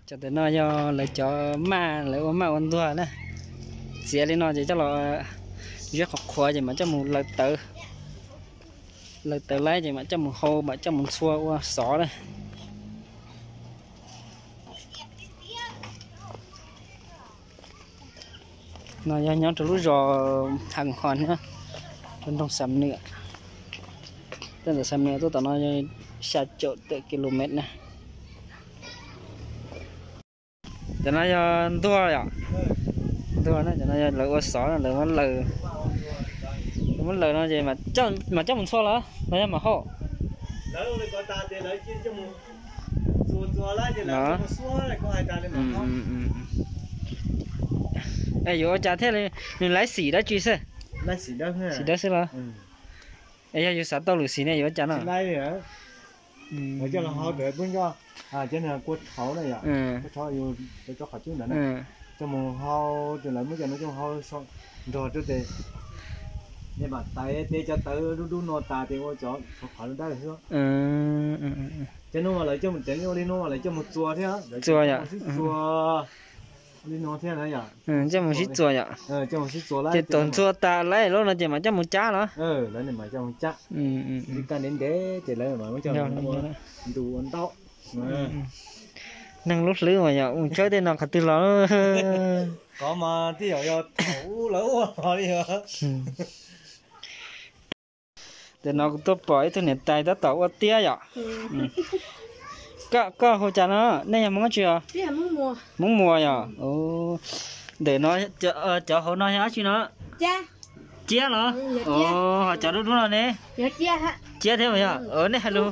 Cov ntawm no yog lawv cov maj, lawv ua maj ua ntuag na. Txiav li no ces coj los ziab qhuav qhuav ces mam coj mus laws tawv. Laws tawv laib ces mam coj mus hau, mam coj mus ntxhua ua xov na. No yog nyob rau lub zos Hees Hos, rau nroog Xam Nwm. Tej ntawm Xam Nwm tuaj tom no xya caum tawm kilomev na. Cov no yog ntuag yom? Ntuag na, cov no yog lawv ua xov no, lawv muab laws, lawv muab laws no ces mam coj mus ntxhua los los yog mam hau? Es yuav ua cas thiaj li nws laiv xim dab tsi xwb? Xim dawb xwb los? Es yog yus xav tau lwm xim ne yuav ua cas no? Coj los hau ntawd pub nco, cov niag kua tshauv na yom, kua tshauv yus cov qhov cub ntawd na, coj mus hau, tus lawv muab cov no coj mus hau nrog rau tes, nej mam tais tej cov tawv dub dub no tas tes ua cov qhov qhov dawb dawb xwb. Cov no mas lawv coj mus teev ua li no mas lawv coj mus txua thiab, lawv coj mus sib txua li no thiab na yom. Coj mus sib txua yom. Ces thaum ntxhua tas lawm lub no ces mam coj mus cab los? Lawv mam coj mus cab. Li kaj ntev ntev ces lawv mam coj mus ua ntu ua ntaub. Neeg lub hlwb mas yog ua tshawb tej no qhov twg los? Qhov mas twb yog yog thaum ub lawv ua li. Ntawm no kuv tuaj pom ib tug niam tais tab tom ua tiab yom. Koj hu cas no? Nej yog Hmoob dab tsi os? Hmoob Muas yom. Ntawm no cov hauv no yog dab tsi no? Ciab los? Ho cov dub dub no ne? Ciab thiab mas yog. Nej hais lus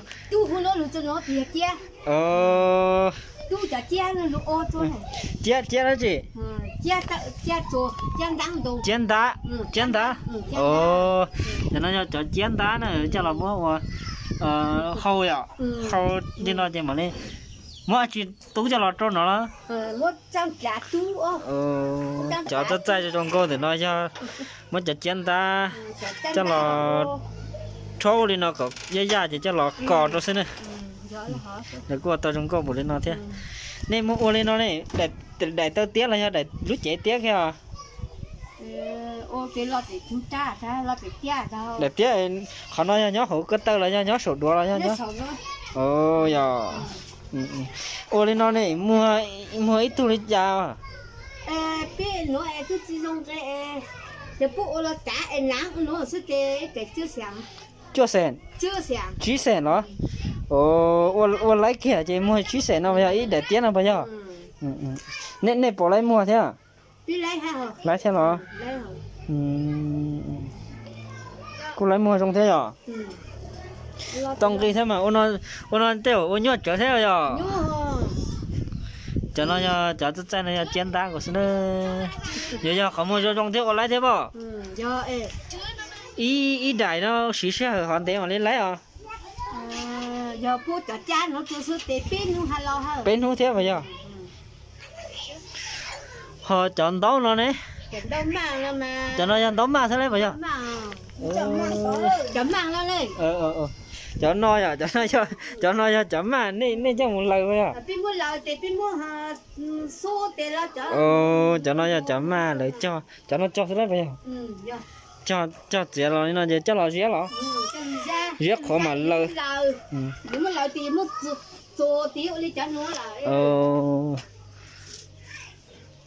ciab, ciab dab tsi? Ciab ntab, ciab ntab. Cov no yog cov ciab ntab na, coj los muab ua hau yom, hau li no ces mam li muab dab tsi tub coj los rau no los? Cov txaij txaij zoo zoo nkauj ntawm no yog muab cov ciab ntab coj los rhaub li no kom yaj yaj ces coj los kos rau xwb na. Nws kuj ua tau zoo nkauj npaum li no thiab. Nej muab ua li no ne, daim taw tiab los yog daim lub cev tiab kiag os? Daim tiab, qhov no yog nyob hauv ko taw los yog nyob saum duav los yog nyob? Yog. Ua li no ne, muag ib tug li cas? Cuaj xees? Tsib xees los? Ua laib kiag ces muag tsib xees no puas yog ib daim tiab no puas yog? Nej pom laib muag thiab? Laib thiab los? Kuj laib muag zoo thiab yom? Tau nqi thiab mas ua no tej zaum ua nyuaj tsawv thiab yom? Cov no yog cov txaij txaij no yog ciab ntab nkaus xwb na. Yuav yog qhov muag zoo zoo thiab ua laib thiab pob? Ib daim no siv sij hawm hov ntev mam li laib os? Peb hnub thiab puas yog? Ho cov ntaub no ne? Cov no yog ntaub maj thiab lauj puas yog? Cov no yog, cov no yog cov maj nej coj mus laws puas yog? Cov no yog cov maj lawv cog, cov no cog xwb lauj puas yog? Cog txiav los li no ces coj los ziab los? Ziab qhuav mam laws.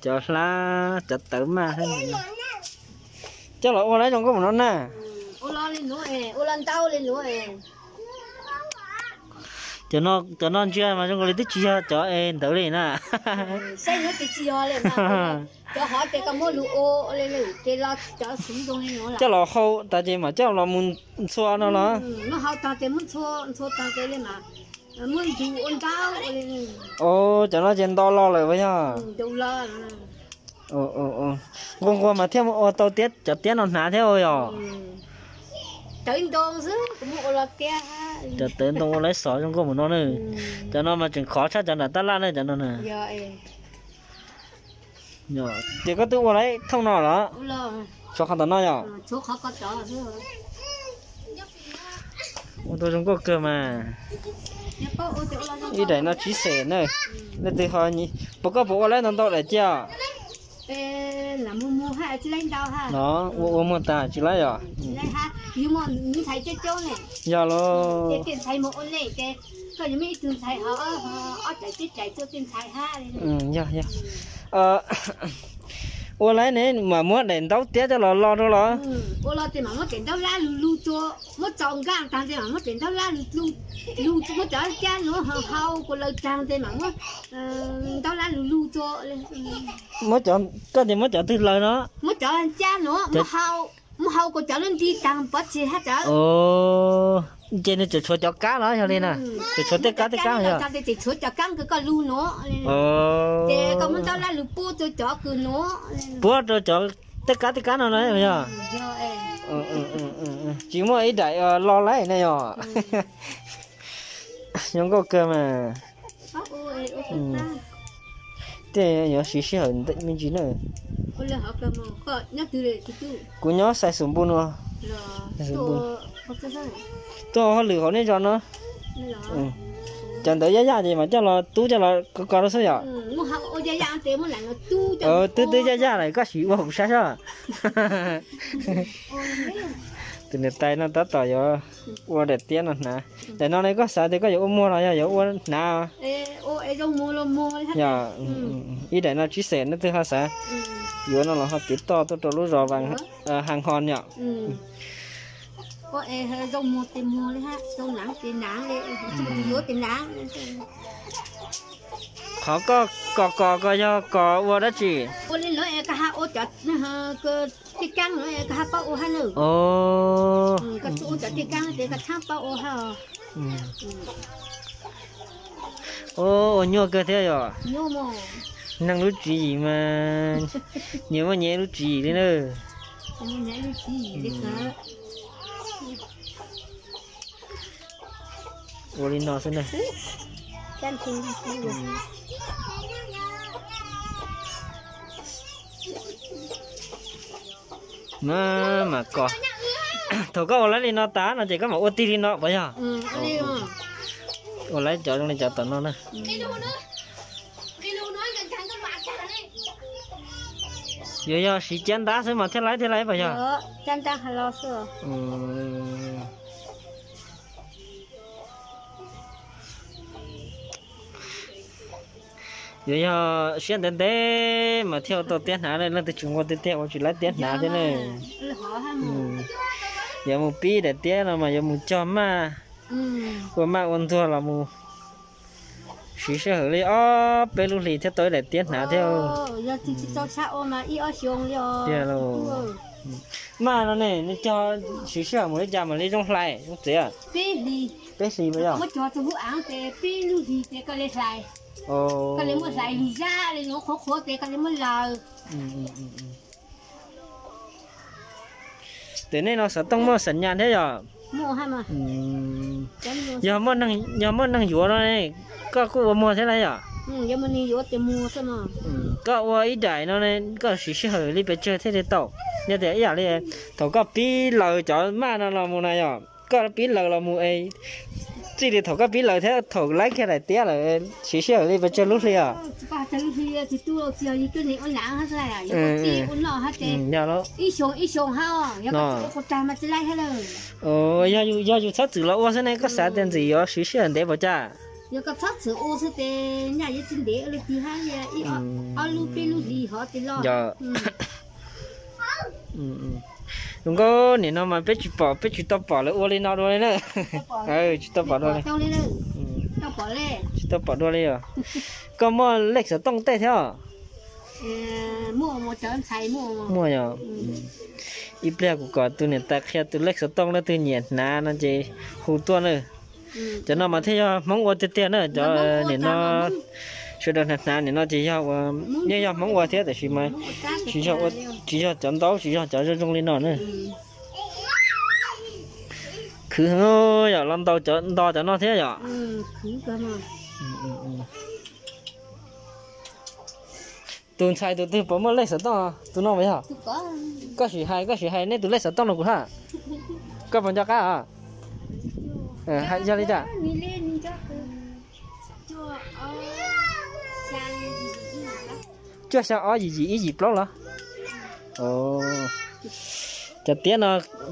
Cov hlab, cov tawv maj thiab. Coj los ua lawm zoo nkauj mus no na. Cov no ntsia mas zoo nkaus li twb tsis yog cov es ntawd li na. Coj los hau tas ces mam coj los mus ntxhua no los? Cov no ces nto los lawm puas yog? Nquag nquag mas thiaj ua tau tiab, cov tiab no hnav thiab ua yog? Cov tawv ntoo ua lawm xov zoo nkauj mus no na. Cov no mas tseem khov tshaj cov nram tab laj na cov no na. Ces koj twb ua lawm thooj no los? Tshuav qhov tom no yog? Ua tau zoo nkauj kawg mas. Ib daim no tsib xees na. Leej twg ho, puas koj puas ua laib ntau ntau daim cia? No, ua ua muag tas tsis laib os. Yog los. Yog, yog. Ua laib ne mam muab daim ntaub tiab coj los lo rau los? Muab cov, koj tias muab cov twg laws no? Muab cov, muab hau kuv cov lub nti taag pov tseg hab cov. Ces nws tseem tshuav cov kab los yog li na? Tseem tshuav tej kab tej kab yog? Tseem tshuav cov kab kws koj lug nuav. Ces koj muab ntaub lab lug puab rau cov kws nuav. Puab rau cov tej kab tej kab no na yog? Tsis muaj ib daim lo laib ne yog? Zoo nkauj kawg mas. Tej yuav siv sij hawm me ntsis na. Kuv nyob Xais Xus Npus no. Tuaj ua hauj lwm hauv nej zos no. Cov ntawd yaj yaj ces mam coj los tub coj los ko ko rau xwb yom? Twb twb yaj yaj lawm koj sim ua kuv saib seb. Tus niam tais no tab tom yuav ua daim tiab no hnav. Daim no ne koj xav tias koj yuav ua muag los yog yuav ua hnav? Yog, ib daim no tsib xees, leej twg ho xav yuav no los ho piav toj tuaj rau lub zos Haas Hos yom. Qhov koj kos kos ko yog kos ua dab tsi? Ua li no es koj hab ua cov tej kaab no es koj hab paub ua hab na. Koj tsi ua cov tej kaab ces koj txhaj paub ua hab. Ua nyuaj kawg thiab yom. Neeg lub tswv yim mas nyias muaj nyias lub tswv yim li na. Ua li no xwb na. Mas, mas kos. Thaum koj ua laib li no tas no ces koj mam ua tig li no puas yog? Ua laib cov zoo li cov tom no na. Yuav yog siv cab ntab xwb mas thiaj laib thiaj laib puas yog? Yuav yog siab ntev ntev mas thiaj ua tau tiab hnav, leej twg tsis nquag tiag tiag ua tsis laib tiab hnav thiab ne. Yuav mus pib daim tiab no mas yuav mus cog maj, ua maj ua ntxuag los mus siv sij hawm li ob peb lub hlis thiaj tau ib daim tiab hnav thiab. Tiag lauj. Maj no ne, nws cog siv sij hawm mus li cas mam li zoo hlais zoo txiav? Peb hlis puas yog? Koj li muab hlais lwm zaj li no qhuav qhuav ces koj li muab laws. Ces nej no xov tooj muaj xam nyas thiab yom? Yog muaj neeg yuav no ne, koj kuj ua muag thiab na yom? Koj ua ib daim no ne koj siv sij hawm li pes tsawg thiaj li tau? Yog tias ib yam li thaum koj pib laws cov maj no los mus na yom, koj pib laws los mus es txij li thaum koj pib laws thiab thaum laib kiag daim tiab lawm siv sij hawm li pes tsawg lub hli os? Yog, ib xyoo ib xyoo hab, yog yus txhob txwm los ua xwb ne, koj xav tias ntxim yuav siv sij hawm ntev puas cas? Yog koj txhob txwm ua xwb ces nyaj yuav tsis ntev ua li ti hab, ib ob lub peb lub hlis hov tes los. Zoo nkauj, nim no mas peb tsis pom, peb tsis tau pom lawv ua li no dua li na. Tsis tau pom dua li. Tsis tau pom dua li os. Koj muaj lej xov tooj tej thiab os? Muaj yog. Ib pliag kuv kom tus niam tais qhia tus lej xov tooj, leej twg nyiam hnav no ces hu tuaj na. Cov no mas thiaj yog Hmoob ua tiag tiag na, cov nim no sawv daws hnav hnav nim no ces yog, yeej yog Hmoob ua thiab tab sis mas tsis yog, tsis yog cov ntaub, tsis yog cov zoo zoo li no na. Khwv heev yom, los nto cov no thiab yom. Tus ntxhais tus twg puas muaj lej xov tooj? Tus no puas yog? Koj sim hais, koj sim hais nej tus lej xov tooj rau kuv hab. Koj puas nco qab os? Yog li cas? Cuaj xya ob yim yim ib yim plaub los? Cov tiab no,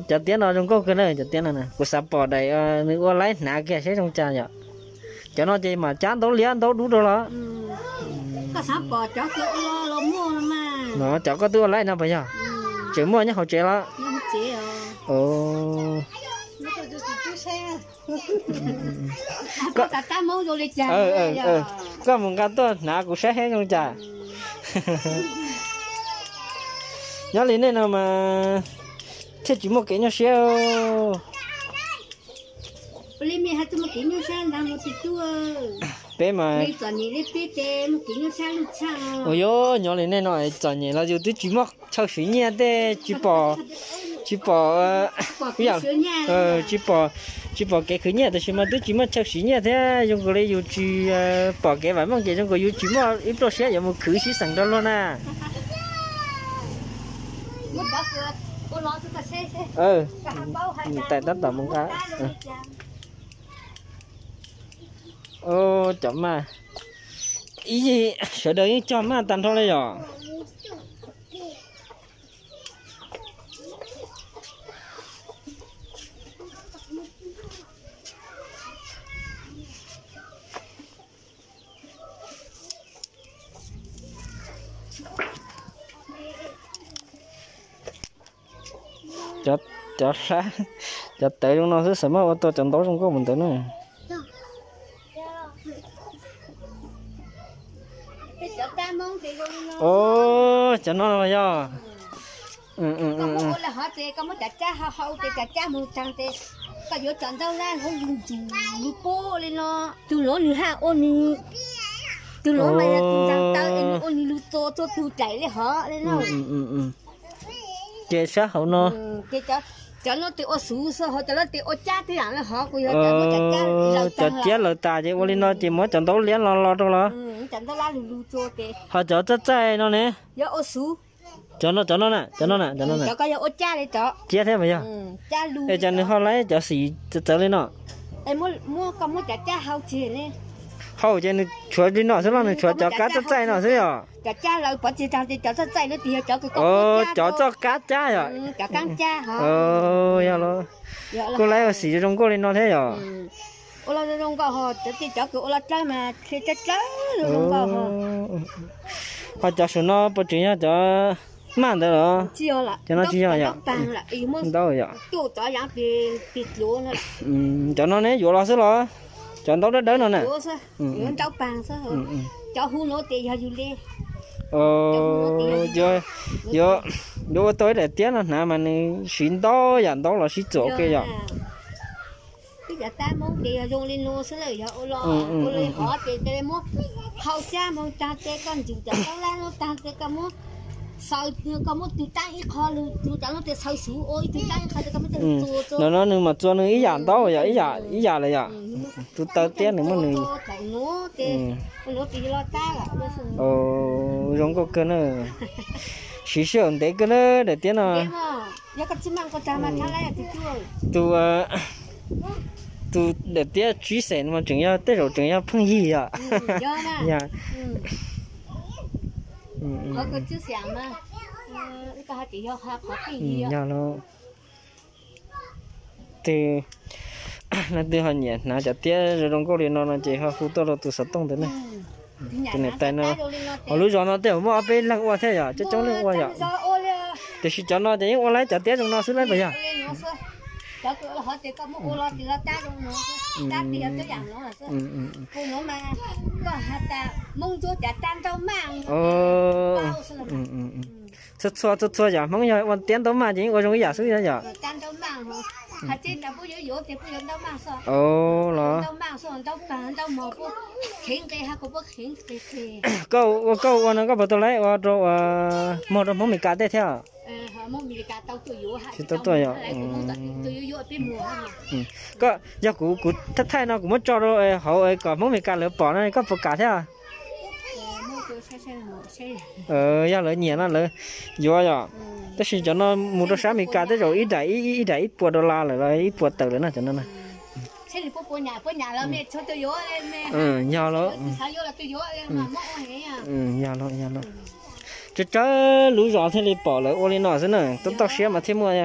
cov tiab no zoo nkauj kawg na, cov tiab no na. Kuv xav pom daim nws ua laib hnav kiag seb zoo cas yom. Cov no ces mam cab ntaub liab ntaub dub rau los? No cov koj twb ua laib no puas yog? Tseem muaj nyob hauv tsev los? Koj mus nqa tuaj hnav kuv saib seb zoo cas. Nyob li nej no mas thiaj tsis muaj kev nyuaj siab. Peb mas, ua yuav nyob li nej no txom nyem los yus twb tsis muaj chaw siv nyiaj tej, tsis pom, tsis pom, tsis pom, tsis pom kev khwv nyiaj tab sis mas twb tsis muaj chaw siv nyiaj thiab zoo nkaus li yus tsis pom kev vam meej ces zoo nkaus yus tsis muaj ib pluaj siab yuav mus khwv sib xeem rau luag na. Tais tab tom mus nqa. Cov maj, ib sawv daws yeej cog maj tag nrho li yom. Cov, cov tawv zoo no xwb xav muab ua tau cov ntaub zoo nkauj mus ntawd na. Cov no yog, koj muab ua li hov ces koj muab cov cab hau hau ces cov cab mus tag ces koj yuav cov ntaub lab hauv lub ntsws lub pob li no. Tus nuav nws haj ua nws, tus nuav mas yog tus ntxaag taw es nws ua nws lug txua txua tug dlaim li hov li no. Ces sab hauv no, cov no tes ua xuv xwb, hos cov no tes ua cab tib yam li hov, kuv yog cov cab lawv tas, cov cab lawv tas ces ua li no ces muab cov ntaub liab no los rau los. Cov ntaub lab lug lug txua ces, hos cov txaij txaij no ne, yog ua xuv. Cov no, cov no na, cov no na, cov no na, cov ko yog ua cab li cov cab thiab mas yog. Es cas nws ho laib cov xim txawv txawv li no? Muab, koj muab cov cab hau tseg ne. Hau ces nws tshuav li no xwb los nws tshuav cov kab txaij txaij no xwb yom? Cov cab lawv pov tseg tag ces cov txaij txaij no tes yog cov kws koj, cov txoj kab cab yom? Cov kab cab hov. Yog los, kuj laib ua xim zoo nkauj li no thiab yom? Ua los zoo nkauj hos, cov tes cov kws ua los dlawb mas dlhia dlawb dlawb zoo nkauj hos. Hos cov saum no puas tseem yog cov maj ntawd los? Cov no tsis yog yom? Ntaub yom? Cov no ne yuav los xwb los? Cov ntaub dawb dawb no na. Cov hu no tes yog yus li. Yuav, yuav ua tau ib daim tiab no hnav mas nws siv ntau yam ntaub los sib txuam ua ke yom? Twb cov tab Hmoob ces yog zoo li no xwb na, yog ua los ua li hov ces muab hau cab moog tag ces koj ntsws cov taub lab no tag ces koj muab xaws, koj muab tug taab ib qho lug, tug taab no ces xaws xuv ua ib tug taab ib qho ces koj muab coj lug txua txua. No no nws mas txua nws ib yam ntaub yom, ib yam, ib yam lawm yom. Tus taw tiab nws muaj nws. Zoo nkauj kawg na. Siv sij hawm ntev kawg na daim tiab no. Tus, tus daim tiab tsib xeem mas tseem yog tej zaum tseem yog pheej yig yom. Yog los, tus, leej twg ho nyiam hnav cov tiab zoo zoo nkauj li no no ces ho hu tuaj rau tus xov tooj ntawd na. Tus niam tais no, hauv lub zos no tej zaum muaj ob peb leeg ua thiab yom, coob coob leej ua yom. Tiam sis cov no ces yeej ua laib cov tiab zoo no xwb lawm puas yog? Txhua txhua, txhua txhua yam Hmoob yog ua tiab ntaub maj ces yeej ua zoo ib yam xwb yom. Los, koj ua, koj ua no koj puas tau laib ua rau, ua muag rau Hmoob Mes Kas tej thiab? Tsis tau tuaj yom. Koj, yog kuv, kuv thaij thaij no kuv muab tso rau hauv kom Hmoob Mes Kas lawv pom no koj puas kam thiab? Yog lawv nyiam no lawv yuav yom. Tab sis cov no mus rau sab Mes Kas tej zaum ib daim, ib daim ib puas dollar lawm los ib puas tawm lawm na cov no na. Yog los, yog los, yog los. Tsawg tsawg lub zos thiaj li pom lawv ua li no xwb na, tau toj siab mas thiaj muaj.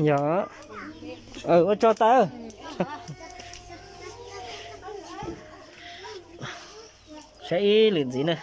Yog, ua tsaug tas. Saib ib lwm ntxiv na.